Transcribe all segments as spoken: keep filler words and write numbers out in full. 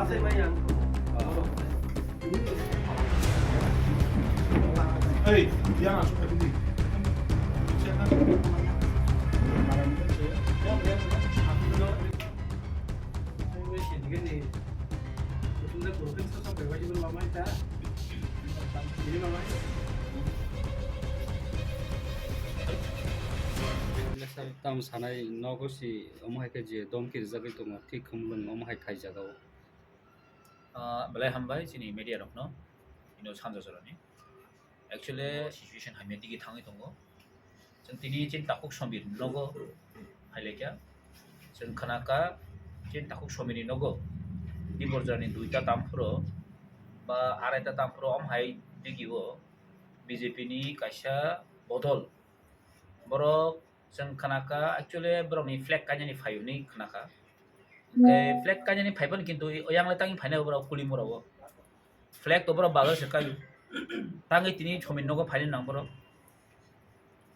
Hey, yang asuk tadi ni. Tam sanai nogo si omo hai khe je domki rijagwi tongo, thik khumlung omo hai khaijak o. Ah, belai hambai chini media rokno, ino sanja jorani. Actually, situation hamya digi thangwi tongo. Chwng tini chini takhuk somir nogo phailaikha. Chwng khnakha chini takhuk somirni nogo Tiborjani duita tamphuro ba araita tamphuro om hai digi o B J P ni kaisa bodol. Borok chwng khnakha, actually borokni flag kainani phai hwnwi khnakha. Hwnkhe flag kainani phaiphano kintu yang le tangwi phainai borok kulimurao. Flag to borok bagwi se kaio. Tangwi tini somir nogo phaina nang borok.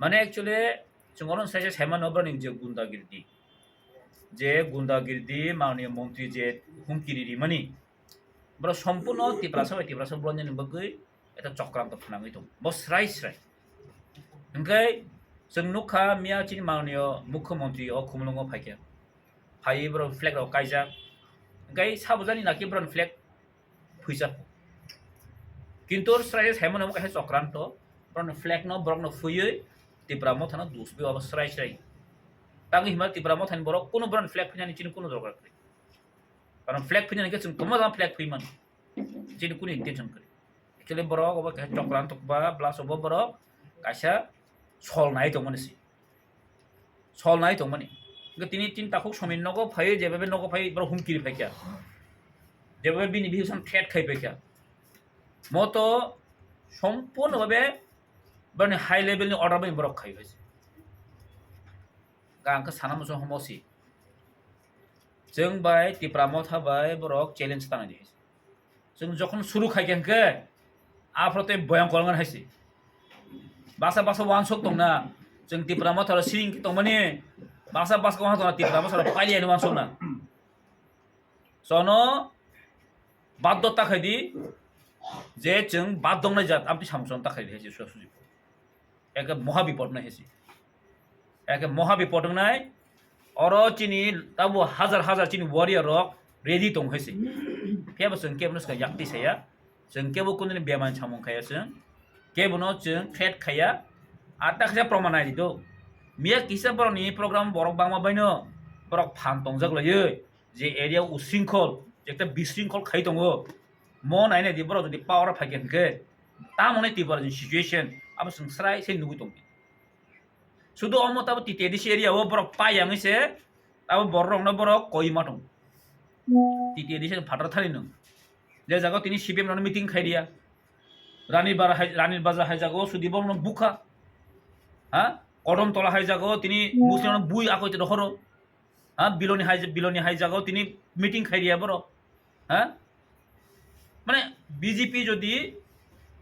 Mane actually chwng oro sai sai saimano borokni je gundagirdi. Je gundagirdi mananiya montri je humkiri rimani. Borok sompurno Tiprasa bai Tiprasa bolonjani bagwi eta chokranto phnangwi tongo. Bo srai srai. Hwnkhe chwng nukha miya chini mananiya mukhyamantri o khumulwngo phaikha. Phaiwi borok flag rok kaijak. Hwnkhe sabujani naki borokni flag phuijak. Kintu srai srai saimano omo kaisa chokranto, borokni flag no borokno phuywi Tipra mothano dusbi obo srai srai. Tangwi hima Tipra mothani borok kunu borokni flag phuinani chini kunu dorkar kwrwi. Karon flag phuinani khe chwng tongma jang flag phui mano. Chini kunu intention kwrwi. Actually borok obo kaisa chokranto ba plus obo borok kaisa sol nai tongmani se. Sol nai tongmani. Hwnkhe tini tin takhuk somir nogo phaiwi, jeba be nogo phaiwi borok humkiri phaikha. Jeba be bini bihiksan threat khai phaikha. Moto sompurno babe borokni high level ni order bai borok khai phaikha. Ang khe sana muchung homo si. Chwng bai Tipra motha bai borok challenge tanai di. Chwng jokhon suru khai khe hwnkhe, aphro tei boyang kolongan hai se. Basa basa wansok tongna, chwng Tipra motha rok siring khe tongmani, basa basa wansok tongna, Tipra motha rok pailiyani wansokna. Chono baddo ta khai di, je chwng bad dongnai jat, amtwi samung chwng ta khai di hai se suya suji. Eke moha bipod wngnai hai se. Eke moha bipod wngnai, oro chini tabo hajar hajar chini warrior rok ready tong hai se. Phiya bo chwng kebo no swkang yakti saya. Chwng kebo kunu ni bemani samung khaya chwng. Kebo no chwng threat khaya. Ar ta kisa proman nai di do. Miya kisa borok ni program borok bangma bai no borok phan tongjak laiwi. Je area o usringkhol, je ekta bisringkhol khai tongo, mo nainai di borok jodi power o phaikha hwnkhe, tamo ni Tripura ni situation abo chwng srai se nugwi tongdi. Sudu omo tabo T T A D C area o borok pai yangwi se, abo borok rokno borok koi ma tongo. T T A D C ni phataro thani nung. Je jaga o tini C P M rokno meeting khai riya. Rani Bara hai, Rani Bajar hai jaga o sudi borokno bukha. Ha? Kodom Tola hai jaga o tini Muslim rokno bui akoi te rohoro. Ha, Biloni hai, Biloni hai jaga o tini meeting khai riya borok. Ha? Mane B J P jodi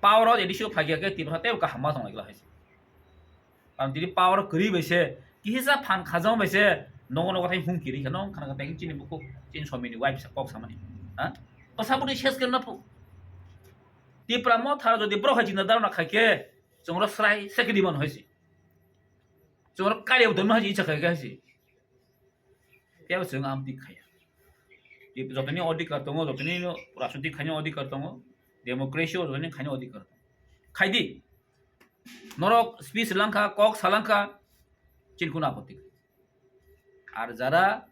power o A D C o phai khe Tripura tei kaham ma tong lai hai se. Karon tini power kwrwi bai se, kisa phan khajang bai se, nogo nogo thai hum kiri khe nong khana khe chini bukhuk, chini somini wife sa kok samani. Ha? Bwsa bwtwi ses khe napu. Tripura motha jodi borok hai chinta dharona khai khe, chwng rok srai se khe di man hai se. Chwng rok kari bo dharma hai se icha khai khe hai se. Phiya bo chwng amtwi khaya. Tip-, jotoni odhikar tongo, jotoni no rajnitik khaina odhikar tongo, democracy o jotoni khaina odhikar tongo. Khai di. Norok speech langkha, kok salangkha, chini kunu apotti khai. Ar jara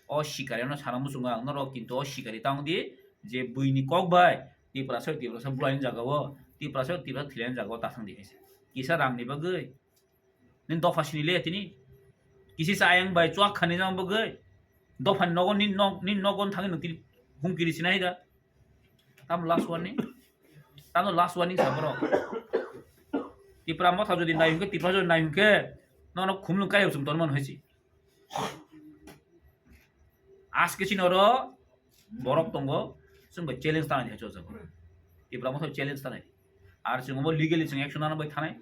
o sikari no sana muchungo ang norok, kintu o sikari tang di je buini kok bai Tiprasa, Tiprasa bulaini jaga o, Tiprasa, Tiprasa thwilaini jaga o ta thang di hai se. Kisa rang ni bagwi. Nini dopha sini le tini. Kisi sa ayang bai chuak khani jang bagwi. Dopha ni nogo nini nog, nini nogo thangwi nung tini humkiri sinai da. Tamo last warning. Tamo last warning sa borok. Tipra motha jodi nai hwnkhe, Tipra jodi nai hwnkhe, nono khumlung kaya chum tonmani hai se. Aske chini oro borok tongo, chwng bai challenge tanai hai o jaga. Tipra motha challenge tanai. Ar chwng omo legally chwng action nana bai thanai.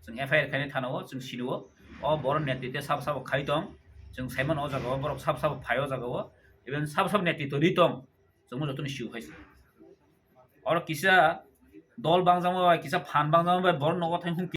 Chwng F I R khainai thana o, chwng sini o. O borok netritwe sabo sabo khai tong. Chwng saimano o jaga o, borok sabo sabo phai o jaga o. Even sabo sabo netritwo ri tong. tongmo joto ni siu hai se. Oro kisa dol bangjama bai, kisa phan bangjama bai, borok nogo thang hum